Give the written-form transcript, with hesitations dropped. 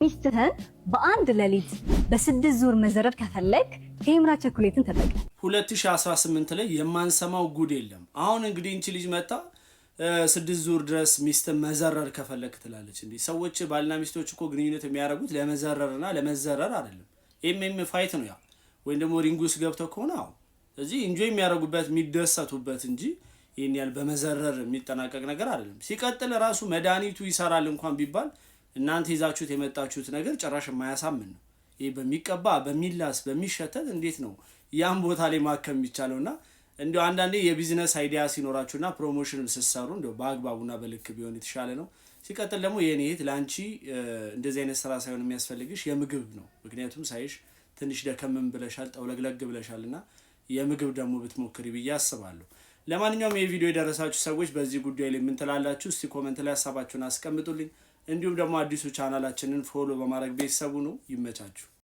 ሚስትህን በአንድ ሌሊት በስድስት ዙር መዘረር ከፈለግ ቴምራ ቸኮሌትን ተጠቀም። 2018 ላይ የማንሰማው ጉድ የለም። አሁን እንግዲህ እንቺ ልጅ መታ ስድስት ዙር ድረስ ሚስትን መዘረር ከፈለግ ትላለች። እንዲህ ሰዎች ባልና ሚስቶች እኮ ግንኙነት የሚያደርጉት ለመዘረርና ለመዘረር አይደለም። MMA fight ነው ያ፣ ወይም ደግሞ ring ውስጥ ገብተው ከሆነ አዎ፣ ስለዚህ enjoy የሚያደርጉበት የሚደሰቱበት እንጂ ይህን ያህል በመዘረር የሚጠናቀቅ ነገር አይደለም። ሲቀጥል ራሱ መድኃኒቱ ይሰራል እንኳን ቢባል እናንተ ይዛችሁት የመጣችሁት ነገር ጭራሽ የማያሳምን ነው። ይህ በሚቀባ፣ በሚላስ፣ በሚሸተት እንዴት ነው ያን ቦታ ላይ ማከም የሚቻለው? እና እንዲሁ አንዳንዴ የ business idea ሲኖራችሁና promotion ስትሰሩ እንዲሁ በአግባቡና በልክ ቢሆን የተሻለ ነው። ሲቀጥል ደግሞ የኔ እህት፣ ለአንቺ እንደዚህ አይነት ስራ ሳይሆን የሚያስፈልግሽ የምግብ ነው። ምክንያቱም ሳይሽ ትንሽ ደከምም ብለሻል፣ ጠውለግለግ ብለሻል እና የምግብ ደግሞ ብትሞክሪ ብዬ አስባለሁ። ለማንኛውም ይህ ቪዲዮ የደረሳችሁ ሰዎች በዚህ ጉዳይ ላይ ምን ትላላችሁ? እስቲ comment ላይ ሀሳባችሁን አስቀምጡልኝ። እንዲሁም ደግሞ አዲሱ ቻናላችንን follow በማድረግ ቤተሰቡ ነው። ይመቻችሁ።